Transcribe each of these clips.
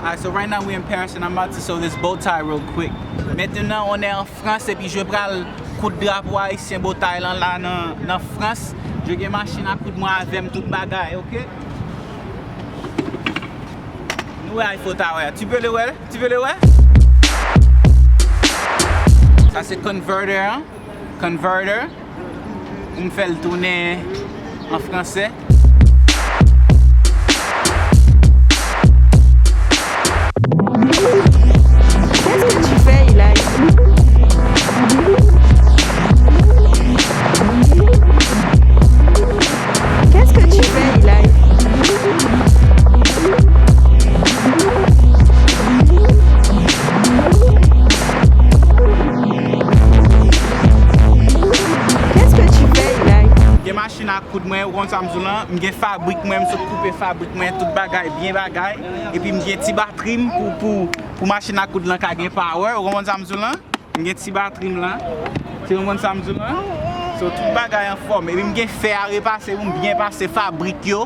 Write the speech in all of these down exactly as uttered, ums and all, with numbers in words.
Alright, so right now we in Paris and I'm about to sew this bow tie real quick. Maintenant, on est en France epi je pral koud drapo ayisyen bow tie lan la nan, nan Frans. Je gen machin a koud mwen avè m, tout bagay, ok? Nou wè iPhone Tower. Tu peux le voir? Tu peux le voir? Sa se converter, hein? Converter. Pou m fè l tounen an fransè. Qu'est-ce que tu fais, Eli? Qu'est-ce que tu fais, Eli? Qu'est-ce que tu fais, Eli? Gen machin a koud mwen, ou konn sa m di w lan, m gen fabrik mwen, m sot koupe fabrik mwen, tout bagay, byen bagay. Epi m gen ti batri m pou, pou, pou machin a koud lan ka gen power, ou konprann sa m di w lan? M gen ti batri m lan. Ti konprann sa m di w lan? So, tout bagay anfòm. Epi m gen fè a repase pou m byen pase fabrik yo.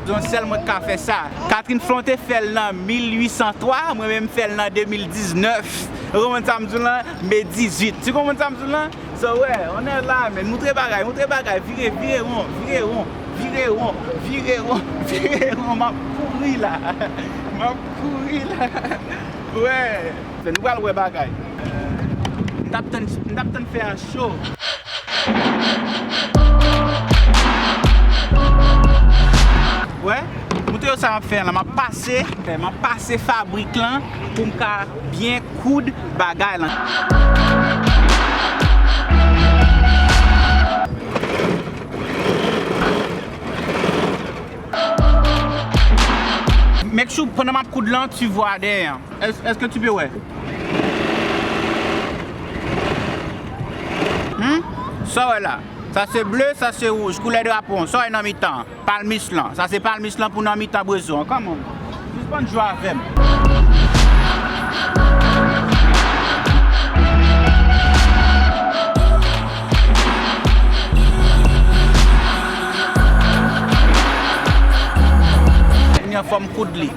Yon sèl mwen k ka fè sa. Catherine Flon te fè l nan mil uit san twa, mwen menm m fè l nan de mil diznèf. Ou konprann sa m di w lan? Me dizuit. Ti konprann sa m di w lan? So, wè, on est là, men. Moutre bagay, moutre bagay. Vire, vire won, vire won, vire won, vire won, vire won. M ap kouri la. M ap kouri la. Wè. Nou pral wè bagay. M t ap tann, m t ap tann fè an cho. Wè, moutre yo sa m ap fè an la. M ap pase, m ap pase fabrik lan pou m ka byen koud bagay lan. Make sure, pandan m ap koud lan, tu vois dèyè. Est-ce que tu peux, ouais? Hmm? Sa w wè la? Sa se ble, sa se wouj. Koulè drapo an. Sa w wè nan mitan an? Palmis lan. Sa se palmis lan pou nan mitan brezo an. Come on. Sispann jwe avè m. Kounye a fò m koud li.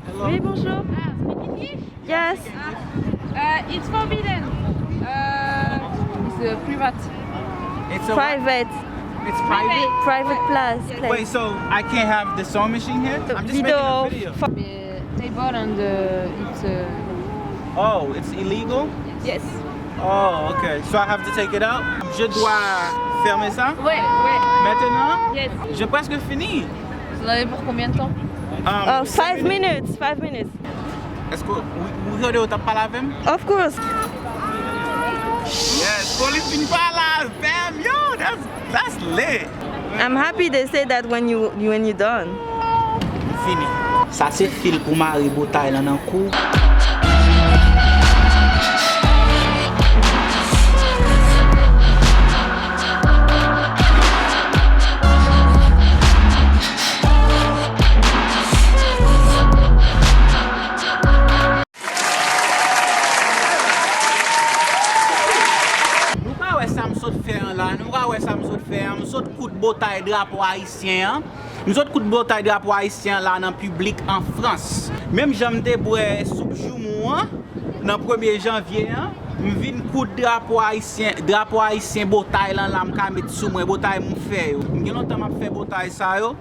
Hello. Oui, bonjour. Ah, speak English? Yes. Uh, it's forbidden. Uh, it's a private. It's a what? Private. It's private? Private place. Wait, so I can't have the sewing machine here? I'm just making a video. Video. Uh, table and, uh, it's, uh, Oh, it's illegal? Yes. Oh, okay. So I have to take it out? Je dois fermer ça? Ouais, ouais. Maintenant? Yes. J'ai presque fini. Vous en avez pour combien de temps? Um, Uh, five minutes, five minutes. Èske ou, ou tande yo t ap pale avè m? Of course. Yes, polis vin pale avè m. Yo, that's, that's lit. I'm happy they say that when you, when you done. M fini. Sa se fil pou mare botay lan nan kou. Nou ka wè sa m sot fè an la, nou ka wè sa m sot fè an, m sot koud botay drapo ayisyen an. M sot koud botay drapo ayisyen an la nan piblik an Frans. Menm jan m te bwè soup joumou an nan premye janvye an, m vin koud drapo ayisyen, drapo ayisyen botay lan la m ka met sou mwen, botay m fè yo. M gen lontan m ap fè botay sa yo.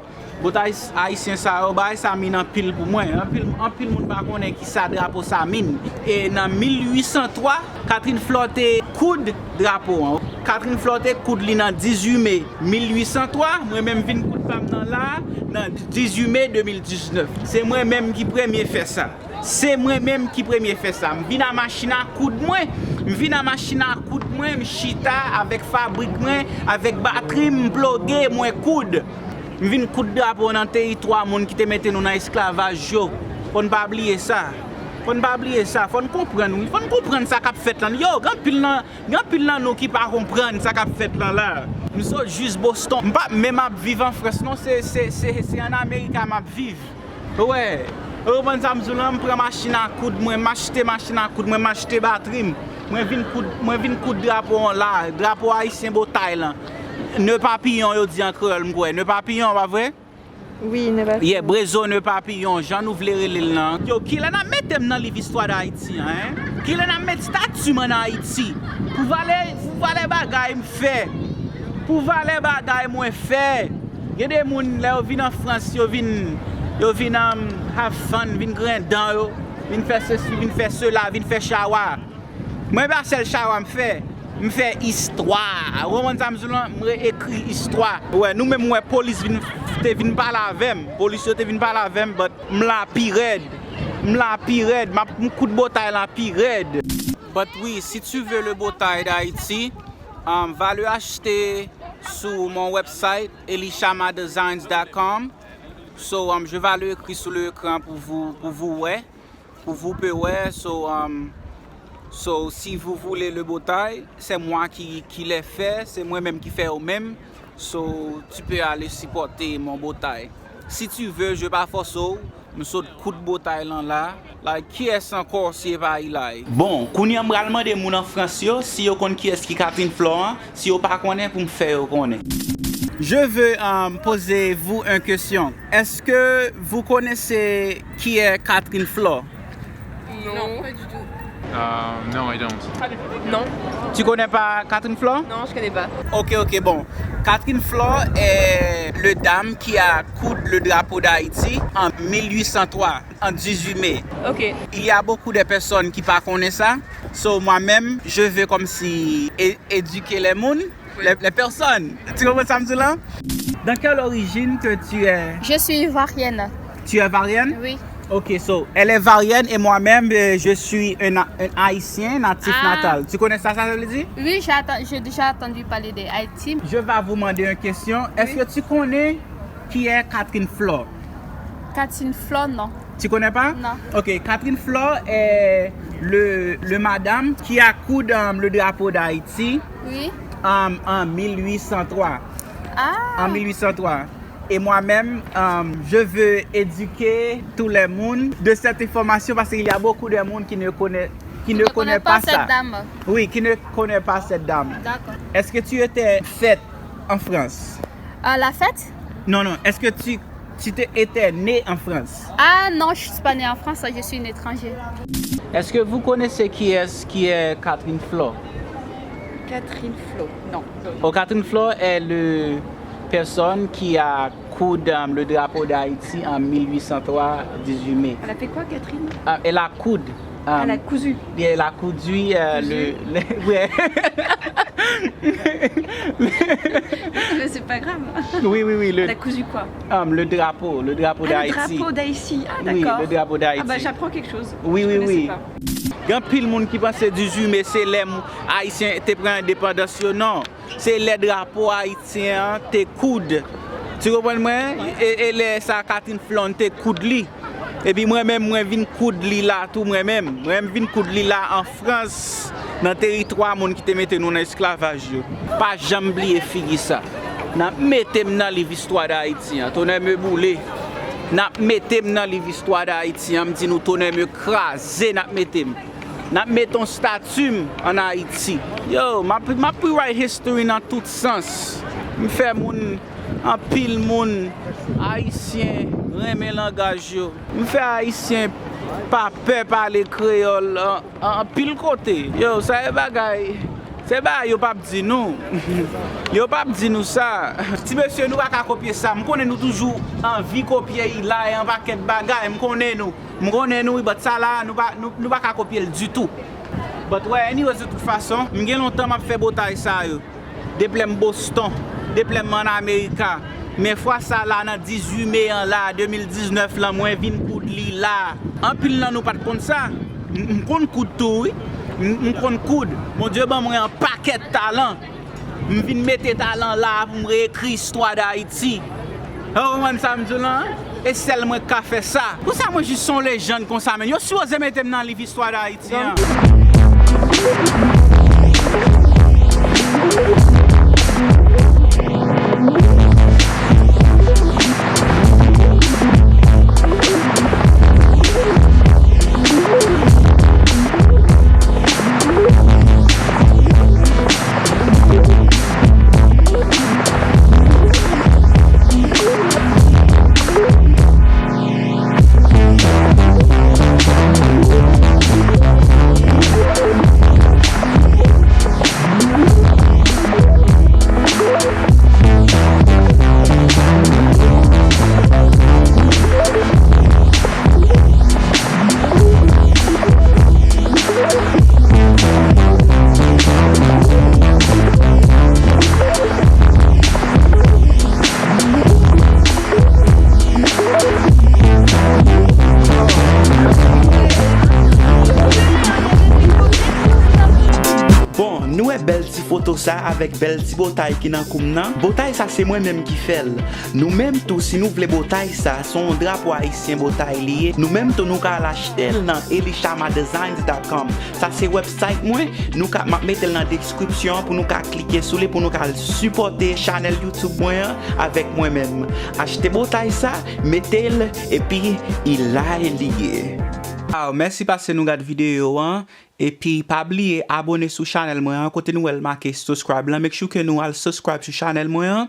Botay ayisyen sa yo, bagay sa mean anpil pou mwen. Anpil, anpil moun pa konnen kisa drapo sa mean. E nan mil uit san twa, Catherine Flore te koud drapo an. Catherine Flore te koud li nan dizuit me mil uit san twa, mwen menm vin koud pa m nan la, nan dizuit me de mil diznèf. Se mwen menm ki premye fè sa. Se mwen menm ki premye fè sa. M vin a machin a koud mwen. M vin a machin a koud mwen, m chita avèk fabrik mwen, avèk batri m, m ploge, mwen koud. M vin koud drapo nan teritwa moun ki te mete nou nan esklavaj yo. Fò n pa bliye sa. Fò n pa bliye sa, fò n konprann wi, fò n konprann sa k ap fèt lan. Yo, gen anpil nan, gen anpil nan nou ki pa konprann sa k ap fèt lan la. M sot jis Boston, m pa menm ap viv an Frans non, se, se, se, se an Amerika m ap viv. Wè, ou konprann sa m di w lan, m pran machin a koud mwen, m achte machin a koud mwen, m achte batri m. Mwen vin koud, mwen vin koud drapo an la, drapo ayisyen botay lan. Ne papiyon yo di an kreyòl m kwè, ne papiyon pa vre? Wi, ne papiyon. Yeah, brezo ne papiyon, jan nou vle rele l lan. Yo, kilè n ap mete m nan liv istwa Dayiti an, en? Kilè n ap met stati m ann Ayiti? Pou valè, pou valè bagay m fè, pou valè bagay mwen fè. Gen de moun, lè yo vin an Frans, yo vin, yo vin um, have fun, vin grenn dan yo, vin fè sesi, vin fè sela, vin fè chawa. Mwen pa sèl chawa m fè, m fè istwa. Ou konprann sa m di w lan? M re-, ekri istwa. Wè, nou menm wè polis vin, te vin pale avè m. Polis yo te vin pale avè m, but m la pi rèd. M la pi rèd. M ap m koud botay la pi rèd. But wi, si tu veux le botay d'Haïti, um, va le acheter sous mon website, elishamadesigns dot com. So, um, je vais le écrire sous l'écran pour vous, pour vous, ouais. Pour vous peut wè, so, um, so, si vous voulez le botay, c'est moi qui, qui les fait, c'est moi-même qui fais eux-mêmes. So, tu peux aller supporter mon botay. Si tu veux, je pa fòse w, m sot koud botay lan la. Like, kiyès ankò si e pa Ilay? Bon, kounye a m pral mande moun an Frans yo si yo konn kiyès ki Catherine Florent, si yo pa konnen pou m fè yo konnen. Je veux um, poser vous une question. Est-ce que vous connaissez qui est Catherine Flore? Non, pas du tout. Uh, no, I don't. Non. Tu connais pas Catherine Flore? Non, je connais pas. Ok, ok, bon. Catherine Flore est le dame qui a coud le drapeau d'Haïti en mille huit cent trois, en dix-huit mai. Ok. Il y a beaucoup de personnes qui ne connaissent pas ça. So, moi-même, je veux comme si é- éduquer les gens. Les, les personnes. Tu comprends ça, Mzoulan? Dans quelle origine que tu es? Je suis ivoirienne. Tu es ivoirienne? Oui. Ok, so, elle est ivoirienne et moi-même, euh, je suis un, un haïtien natif Ah. natal. Tu connais ça, ça veut dire? Oui, j'ai atten- j'ai déjà entendu parler de Haïti. Je vais vous demander une question. Est-ce que tu connais qui est Catherine Flore? Catherine Flore, non. Tu connais pas? Non. Ok, Catherine Flore est le, le madame qui a coud um, le drapeau d'Haïti Oui. um, en mille huit cent trois. Ah. En mille huit cent trois. Et moi-même, um, je veux éduquer tous les gens de cette information parce qu'il y a beaucoup de monde qui ne connaît, qui ne Je connaît connais pas, pas cette ça. Dame. Oui, qui ne connaît pas cette dame. D'accord. Est-ce que tu étais faite en France? À la fête? Non, non. Est-ce que tu, tu t'es- étais née en France? Ah non, je suis pas née en France, je suis une étrangère. Est-ce que vous connaissez qui est, qui est Catherine Flore? Catherine Flore, non. Oh, Catherine Flore est le personne qui a coud um, le drapeau d'Haïti en mille huit cent trois, dix-huit mai. Elle a fait quoi, Catherine? Ah, elle a coud. Um, Elle a cousu. Elle a cousu euh, le, le- ouais. Mais c'est pas grave. Oui, oui, oui. Le, Elle a cousu quoi? um, le drapeau, le drapeau Ah, le d'Haïti. Drapeau d'Haïti. Ah, Oui, d'accord. Le drapeau d'Haïti. Ah, bah, j'apprends quelque chose. Oui, Je oui, connaissais oui. Pas. Gen pil moun ki panse dizuit me se lè m- Ayisyen te pran endepandans yo, non. Se lè drapo ayisyen an te koud. Tu konprann mwen? E, e lè sa Catherine Flore te koud li. Epi mwen menm, mwen vin koud li la tou mwen menm. Mwen menm vin koud li la an Frans, nan teritwa moun ki te mete nou nan esklavaj yo. Pa janm bliye figi sa. N ap mete m nan liv istwa Dayiti an. Tonè me boule. N ap mete m nan liv istwa Dayiti an. M di nou tonè me kraze n ap mete m. N ap mete yon stati m ann Ayiti. Yo, m ap, m ap rewrite history nan tout sans. M fè moun, anpil moun ayisyen renmen langaj yo. M fè ayisyen pa pè pale kreyòl an, an, anpil kote. Yo, sa e bagay, se bagay yo p ap di nou. Yo p ap di nou sa. Ti mesye, nou pa ka kopye sa. M konnen nou toujou anvi kopye Ilay an pakèt bagay. M konnen nou. M konnen nou wi, but sa la, nou pa, nou, nou pa ka kopye l ditou. But wè, anyways, de tout fason, m gen lontan m ap fè botay sa yo. Depi lè m Boston, depi lè m ann Amerika. Men fwa sa la, nan dizuit me an la, de mil diznèf lan, mwen vin koud li la. Anpil nan nou pa t konn sa. M, m konn koud tou, wi. M, m konn koud. Bondye ban mwen yon pakèt talan. M vin mete talan la pou m reekri istwa Dayiti. Ou konprann sa m di w lan? E sèl mwen k ka fè sa. Pou sa mwen jis se yon lejann konsa, men yo sipoze mete m nan liv istwa Dayiti an. Bon, nou wè bèl ti foto sa avèk bèl ti botay ki nan kou m nan. Botay sa se mwen menm ki fè l. Nou menm tou, si nou vle botay sa, se yon drapo ayisyen botay li ye. Nou menm tou, nou ka al achte l nan elishamadesigns dot com. Sa se website mwen, nou ka, m ap mete l nan deskripsyon an pou nou ka klike sou li, pou nou ka al sipòte chanèl YouTube mwen an avèk mwen menm. Achte botay sa, mete l, epi ilay li ye. Aw, mèsi paske nou gad videyo an. Epi pa bliye abone sou chanèl mwen an, kote nou wè l make subscribe lan, make sure ke nou al subscribe sou chanèl mwen an.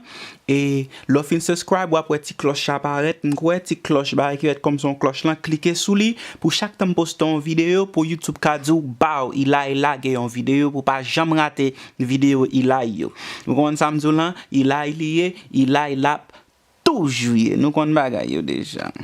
E lè w fin subscribe, w ap wè ti klòch la parèt. M kwè ti klòch bagay ki rèt kòm se yon klòch lan, klike sou li pou chak tan m poste yon videyo, pou YouTube ka di w, baw, Ilay lage yon videyo, pou w pa janm rate videyo Ilay yo. Ou konprann sa m di w lan? Ilay li ye, Ilay l ap toujou ye. Nou konn bagay yo deja.